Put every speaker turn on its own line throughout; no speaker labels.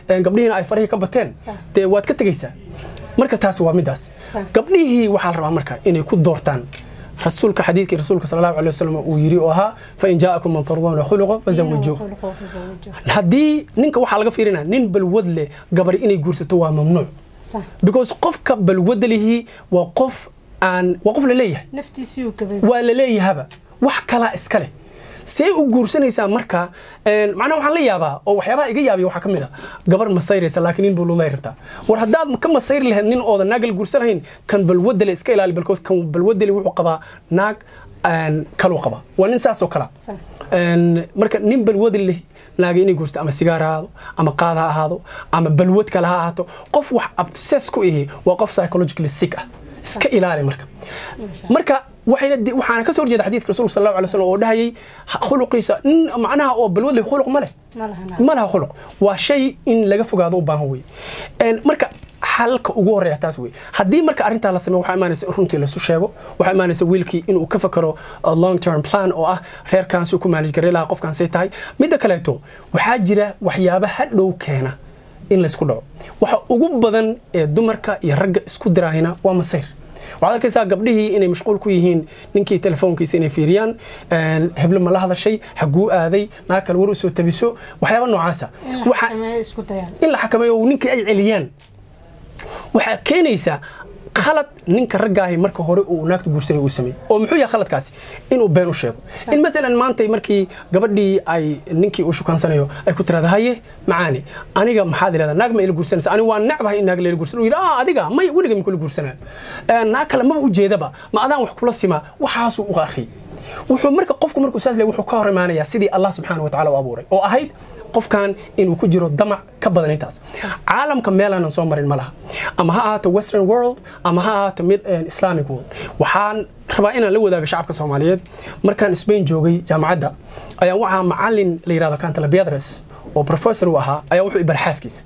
Gabdhihiina ay farihii ka bateen, dee waad ka tegaysaa. Marka taas waa midaas. Gabdhihii waxaa la rabaa marka inay ku doortaan rasuulka, xadiidkii rasuulka sala Allahu alayhi wasallam uu yiri oo ahaa: "Fa in jaa'akum man tardawna khuluqahu fazawijuuh." Haddii ninka waxaa laga fiirinaa nin balwad leh, gabari inay guursato waa mamnuuc, because qofka balwada lihi waa qof aan, waa qof la leeyahay, waa la leeyahaba, wax kalaa iska leh. See u guursanaysaa? Marka macnaha waxaan la yaabaa oo waxyaabaha iga yaabiya waxaa ka mid a gabar masayraysa laakiin nin balwadlay rabtaa. War haddaad ka masayri lahayd nin ooda naag la guursan lahayn, kan balwadale iska ilaali, balkoos kan balwadale wuxuu qabaa naag kaluu qabaa, waa nin saas oo kala. Marka nin balwada leh naaga inay guursato, ama sigaar ha ahaado, ama qaad ha ahaado, ama balwad kale ha ahaato, qof wax obsess ku ihi waa qof psychologically sick ah, iska ilaali. Marka waxayna waxaana ka soo horjeeda xadiidka rasuulka sal Allahu alay wasallam oo dhahayay khuluqiisa nin macnaha oo balwad leh khuluq ma leh, ma laha khuluq. Waa shay in laga fogaado u baahan wey. Marka xalka ugu horeeya taas wey. Haddii marka arrintaa la sameeyo, waxaa imaanaysa in runtii laisu sheego, waxaa imaanaysa wiilkii inuu ka fakaro long term plan oo ah reerkan si ku manage garay lahaa, qofkan say tahay. Midda kaleeto, waxaa jira waxyaaba hadhow keena in laysku dhaco. Waxa ugu badan ee dumarka iyo ragga isku diraahina waa masayr. Waxaad arkaysaa gabdhihii inay mashquul ku yihiin ninkii telefoonkiisa inay fiiriyaan, heblo ma la hadashay, xaguu aaday, naag kale war u soo tabiso, waxyaaba noocaasa. In la xakameeyo oo ninkii ay celiyaan waxaa keenaysaa khalad ninka raggaahi marka hore uu naagta guursanay uu sameeyey. Oo muxuu yahay khaladkaasi? Inuu been u sheego, in maalan maanta markii gabadhii ay ninkii uu shukansanayo ay ku tirahdo: "Haye macaani, aniga maxaad ilahdaa, naag ma ila guursanaysa? Aniga waa necbahay in naag la ila guursano." Uu yidhi: "Ah, adiga may, weliga ma kula guursanayo, naag kale maba ujeedaba, ma adaan wax kula simaa." Waxaasuu uga akhriyey. Wuxuu marka qofku markuu saas leeyahay, wuxuu ka hor imaanayaa sidii Allah subxaanahu wa tacaala u abuuray oo ahayd qofkan inuu ku jiro damac ka badan intaas. Caalamka meelaanan soo marin ma laha, ama ha ahaato Western world ama ha ahaato mid Islamic world. Waxaan rabaa inaan la wadaago shacabka Soomaaliyeed, markaan Spain joogay jaamacadda ayaa waxaa macalin la yidhahdo Cantalapiedras oo professor uu ahaa ayaa wuxuu ibar xaaskiisa.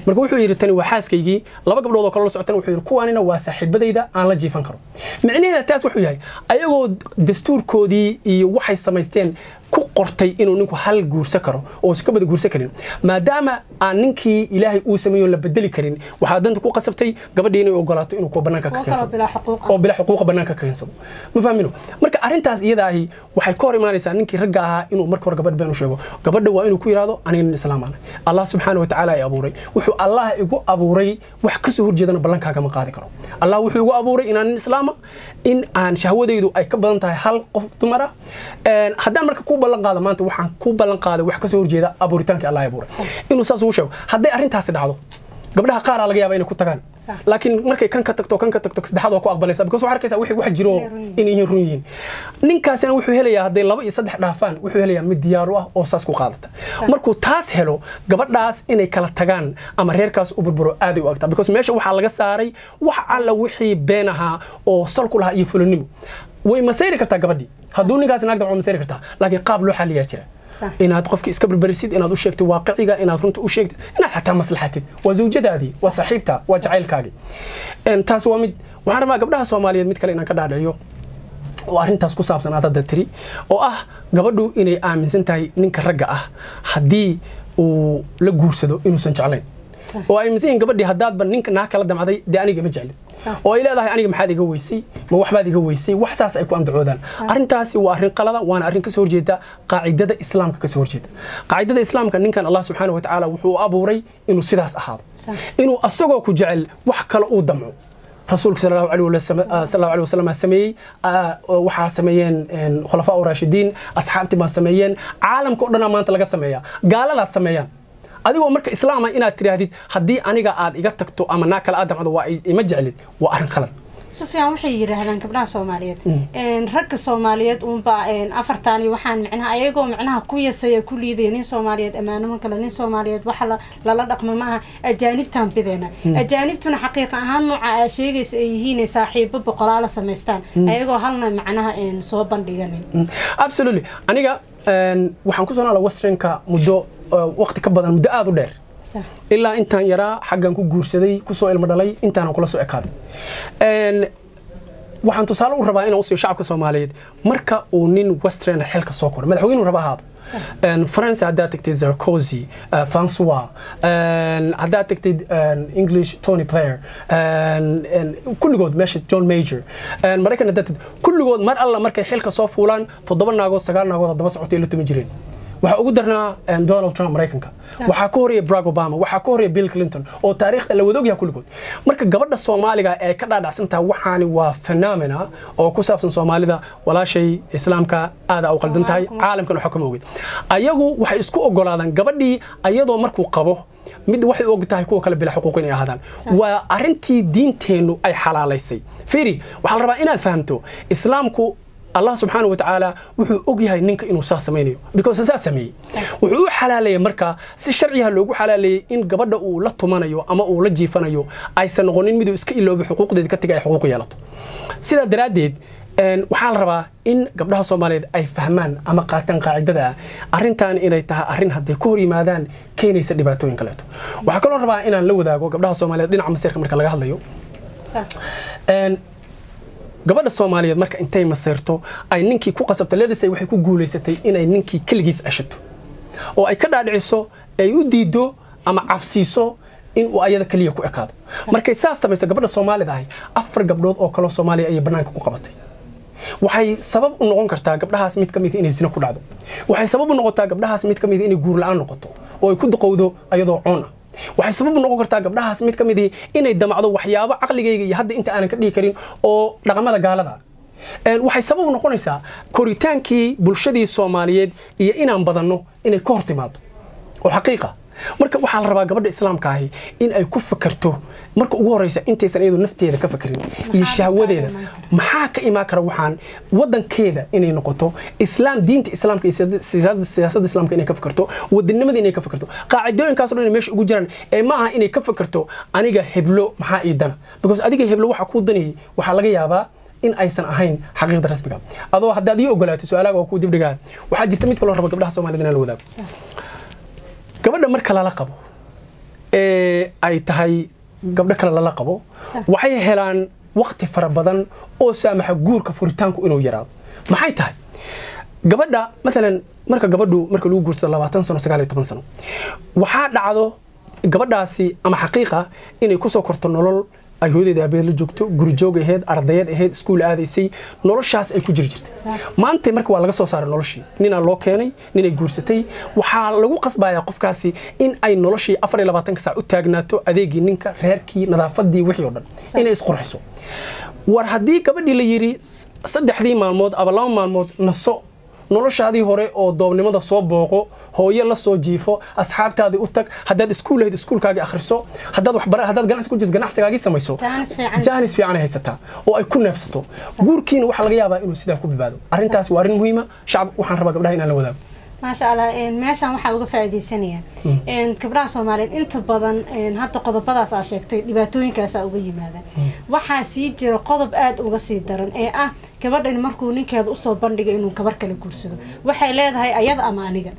Marka wuxuu yidhi: "Tani waa xaaskaygii." Laba gabdhood oo kale la socotan wuxuu yidhi: "Kuwaanina waa saaxiibadayda aan la jiifan karo." Micnaheeda taas wuxuu yahay, ayagoo dastuurkoodii iyo waxay samaysteen ku qortay inuu ninku hal guursan karo oo uusan ka bada guursan karin, maadaama aan ninkii Ilaahay uu sameeyo la bedeli karin, waxaa danta ku qasabtay gabadhii inay ogolaato inuu kuwa bannaanka ka keensado oo bila xuquuqa bannaanka ka keensado. Ma fahmino? Marka arrintaas iyada ahi waxay ka hor imaanaysaa ninkii ragga ahaa inuu marka hore gabadh been u sheego. Gabadha waa inuu ku yidhaahdo: "Aniga nin islaam aan, Allah subxaana wa tacaala ay abuuray, wuxuu Allah igu abuuray wax ka soo horjeedana ballankaagama qaadi karo. Allah wuxuu igu abuuray inaan nin islaama, in aan shahwadaydu ay ka badan tahay hal qof dumar ah. Haddaan marka ku ballan qaado maanta, waxaan ku ballan qaaday wax ka soo horjeeda abuuritaankii Allah abuuray." Inuu saas ugu sheego. Hadday arrintaasi dhacdo, gabdhaha qaar laga yaaba inay ku tagaan, laakiin markay kan ka tagto, kan ka tagto, saddexaad waa ku aqbalaysa, because waxaa arkaysaa wixii wax jiro inay yihiin, run yihiin. Ninkaasina wuxuu helayaa, hadday laba iyo saddex dhaafaan, wuxuu helayaa mid diyaar u ah oo saas ku qaadata. Markuu taas helo, gabadhaas inay kala tagaan ama reerkaas u burburo aaday u agtaa, because meesha waxaa laga saaray wax alla wixii been ahaa oo sal ku lahaa iyo fulanimo. Way masayri kartaa gabadhii hadduu ninkaas naag dabco, masayri kartaa, laakiin qaab loo xaliyaa jira: inaad qofki iska berberisid, inaad u sheegtid waaqiciga, inaad runta u sheegtid, inaad xataa maslaxatid. Waa zawjadaadii, waa saaxiibta, waa jacaylkaagii. Taas waa mid. Waxaan rabaa gabdhaha Soomaaliyeed mid kale inaan ka dhaadhiciyo oo arrintaas ku saabsan aad hadda tiri, oo ah gabadhu inay aaminsan tahay ninka ragga ah haddii uu la guursado inuusan jeclayn, oo ay aaminsan yihiin gabadhii haddaadba ninka naa kala damcday, dee aniga ma jeclin, oo ay leedahay: "Aniga maxaad iga weysay? Ma waxbaad iga weysay?" Wax saas ay ku andacoodaan. Arrintaasi waa arrin qalada, waana arrin kasoo horjeeda qaacidada Islaamka, kasoo horjeeda qaacidada Islaamka. Ninkan Allah subxaana wa tacaala wuxuu u abuuray inuu sidaas ahaado, inuu asagoo ku jecel wax kale uu damco. Rasuulka sal Allahu alayhi wasallam sameeyey, waxaa sameeyeen khulafaa raashidiin, asxaabtii baa sameeyeen, caalamka o dhanaa maanta laga sameeyaa, gaaladaas sameeyaan. Adigoo marka islaama inaad tidhaahdid haddii aniga aad iga tagto ama naa kale aad damcdo waa ima jeclid, waa arrin khalad.
Sufyaan, waxay yidhaahdaan gabdhaha Soomaaliyeed, ragga Soomaaliyeed uunbaa afartaani waxaan micnaha ayagoo micnaha ku yasaya, ku liidaya nin Soomaaliyeed ammaanimo kale, nin Soomaaliyeed waxa lala dhaqmo maaha, ajaanibtaan bideena. Ajaanibtuna xaqiiqa ahaan nooca aa sheegaysa ay yihiin saaxiibo boqolaala samaystaan ayagoo halna macnaha soo bandhiganin.
Absolutely. Aniga waxaan kusoo noolaa Westernka muddo waqti ka badan, muddo aada u dheer, ilaa intaan yaraa xaggan ku guursaday, kusoo ilmo dhalay, intaanan kula soo ekaaday. Waxaan tusaale u rabaa inaan usiiyo shacabka Soomaaliyeed: marka uu nin Western xilka soo koro, madaxweynuu raba ahaado France haddaad tagtid Sarkozy, Francois, haddaad tagtid English Tony Blair, kulligood meesha John Major, Maraykan haddaad tagtid kulligood mar alla markay xilka soo fuulaan 7 naagood 9 naagood haddaba socotay la tumi jireen. Waxaa ugu darnaa Donald Trump Maraykanka, waxaa ka horreeya Barack Obama, waxaa ka horreeya Bill Clinton oo taariikhda la wada ogyahay kulligood. Marka gabadha Soomaaliga ee ka dhaadhacsan tahay waxaani waa phenomena oo ku saabsan Soomaalida, walaashay islaamka aad u qaldan tahay, caalamkan waxa kama ogid. Ayagu waxay isku ogolaadaan gabadhii ayadoo markuu qabo mid waxay og tahay kuwa kale bila xuquuq inay ahaadaan. Waa arrintii diinteennu ay xalaalaysay. Fiiri, waxaa la rabaa inaad fahamto islaamku Allah subxaanahu wa tacaala wuxuu og yahay ninka inuu saas samaynayo because saas sameeyey. Wuxuu u xalaaleeyay marka si sharciga loogu xalaaleeyay in gabadha uu la tumanayo ama uu la jiifanayo aysan noqonin mid uu iska iloobo xuquuqdeeda ka tagay ay xuquuq yeelato. Sidaa daraaddeed waxaa la rabaa in gabdhaha Soomaaliyeed ay fahmaan ama qaataan qaacidada arrintan inay tahay arrin hadday ku hor yimaadaan keenaysa dhibaatooyin kaleeto. Waxaa kaloo rabaa inaan la wadaago gabdhaha Soomaaliyeed dhinaca masiirka marka laga hadlayo. Gabadha Soomaaliyeed marka intay masirto ay ninkii ku qasabtay leedahay waxay ku guuleysatay inay ninkii kaligiis ceshato oo ay ka dhaadhiciso, ay u diido ama cabsiiso in uu ayada kaliya ku ekaado. Markay saas tamaysto gabadha Soomaalida ahi 4 gabdhood oo kale Soomaaliya ayay banaanka ku qabatay. Waxay sabab u noqon kartaa gabdhahaas mid kamid inay zina ku dhacdo. Waxay sabab u noqotaa gabdhahaas mid kamid inay guur la'aan noqoto oo ay ku duqowdo ayadoo coon ah. Waxay sabab u noqon kartaa gabdhahaas mid kamid inay damacdo waxyaabo caqligayga iyo hadda inta aanan ka dhihi karin oo dhaqamada gaalada. Waxay sabab u noqonaysaa koritaankii bulshadii Soomaaliyeed iyo inaan badanno inay ka hortimaado oo xaqiiqa. Marka waxaa la rabaa gabadha islaamka ahi in ay ku fakarto marka ugu horeysa intaysan iyadu nafteeda ka fakarin iyo shahwadeeda maxaa ka imaan kara waxaan wadankeeda inay noqoto islaam, diinta islaamka iyo siyaasadda islaamka inay ka fakarto, wadanimada inay ka fakarto, qaacidooyinkaas oo dhan meesha ugu jiraan ee ma aha inay ka fakarto aniga heblo maxaa ii dana, because adiga heblo waxa kuu danayay waxaa laga yaabaa in aysan ahayn xaqiiqda rasmiga. Adoo haddaad ii ogolaato su'aalaaga oo kuu dib dhigaa, waxaa jirta mid kaloo raba gabdhaha Soomaalida inaan la wadaago. Gabadha marka lala qabo ee ay tahay gabdho kale lala qabo waxay helaan waqti fara badan oo saamaxa guurka furitaanku inuu yaraado. Maxay tahay gabadha maalan marka gabadhu marka lagu guursado 20 sano 19 sano waxaa dhacdo gabadhaasi ama xaqiiqa inay ku soo korto nolol ay hooyadeed aabaheed la joogto, guri joog ahayd, ardayeed ahayd, iskuul aadaysay, noloshaas ay ku jiri jirtay. Maanta marka waa laga soo saaray noloshii, ninaa loo keenay, ninay guursatay, waxaa lagu qasbayaa qofkaasi in ay noloshii 24 saac u taagnaato adeegii ninka, reerkii, nadaafadii, wixii oo dhan inay isqurxiso. War haddii gabadhii la yidhi 3 maalmood ama 2 maalmood naso, noloshaadii hore oo doobnimada soo booqo, hooyo la soo jiifo, asxaabtaadii u tag, haddaad iskuul lahayd iskuulkaagii akhriso, haddaad waxbara, haddaad ganacsi ku jirto ganacsigaagii samayso, jaanis fiican ay haysataa oo ay ku neefsato. Guurkiina waxaa laga yaabaa inuu sidaa ku badbaado. Arrintaas waa arrin muhiima. Shacab waxaan rabaa gabdhaha inaan la wadaago.
Maasha Allah, meeshan waxaa uga faa'iideysanaya gabdhaha Soomaaliyeed inta badan hadda qodobadaas aa sheegtay dhibaatooyinkaasaa uga yimaada. Waxaa sii jira qodob aad uga sii daran ee ah gabadhan markuu ninkeeda usoo bandhigay inuu gabar kale guursado, waxay leedahay ayada ama aniga.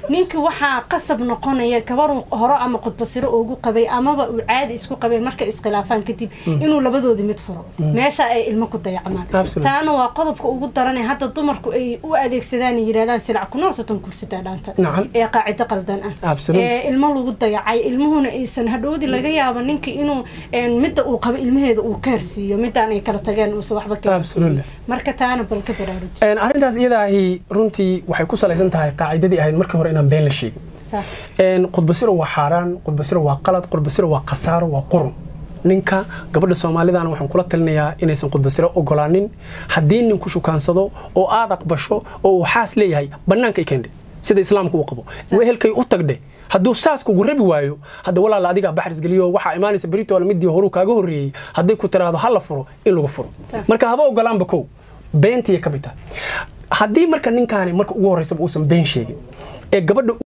Ninka waxaa qasab noqonaya gabar hore ama qudbasiro ugu qabay amaba uu caadi isku qabay markay iskhilaafaan kadib inuu labadoodii mid furo, meesha ay ilmo ku dayacmaan. Taana waa qodobka ugu daran ee hadda dumarku ay u adeegsadaan ay yiraahdaan silac ku nool soton kursitaa dhaanta ee qaacido qaldan ah ee ilmo lagu dayacay, ilmuhuna aysan hadhowdii laga yaabo ninka inuu midda uu qabo ilmaheeda uu ka hersiiyo midaan ay kala tageen uusan waxba ka. Marka taana bal ka baraaruji
arrintaas iyadaahi. Runtii waxay ku salaysan tahay qaacidadii ahayd markii hore inaan been la sheegin. Qudbasiro waa xaaraan, qudbasiro waa qalad, qudbasiro waa khasaaro, waa qurun. Ninka gabadha Soomaalidana waxaan kula talinayaa inaysan qudbasiro ogolaanin. Haddii nin ku shukaansado oo aad aqbasho oo uu xaas leeyahay, bannaanka i keendhe sida islaamku uu qabo, wehelkay u tagdhe. Hadduu saas kugu rabi waayo, hadda walaala adigaa baxris geliyo, waxaa imaanaysa beritoole midii horuu kaaga horreeyey hadday ku tiraahdo ha la furo in lagu furo. Marka haba ogolaanba kow beentiya ka mid tahay. Haddii marka ninkaani marka ugu horreysaba uusan been sheegin ee gabadha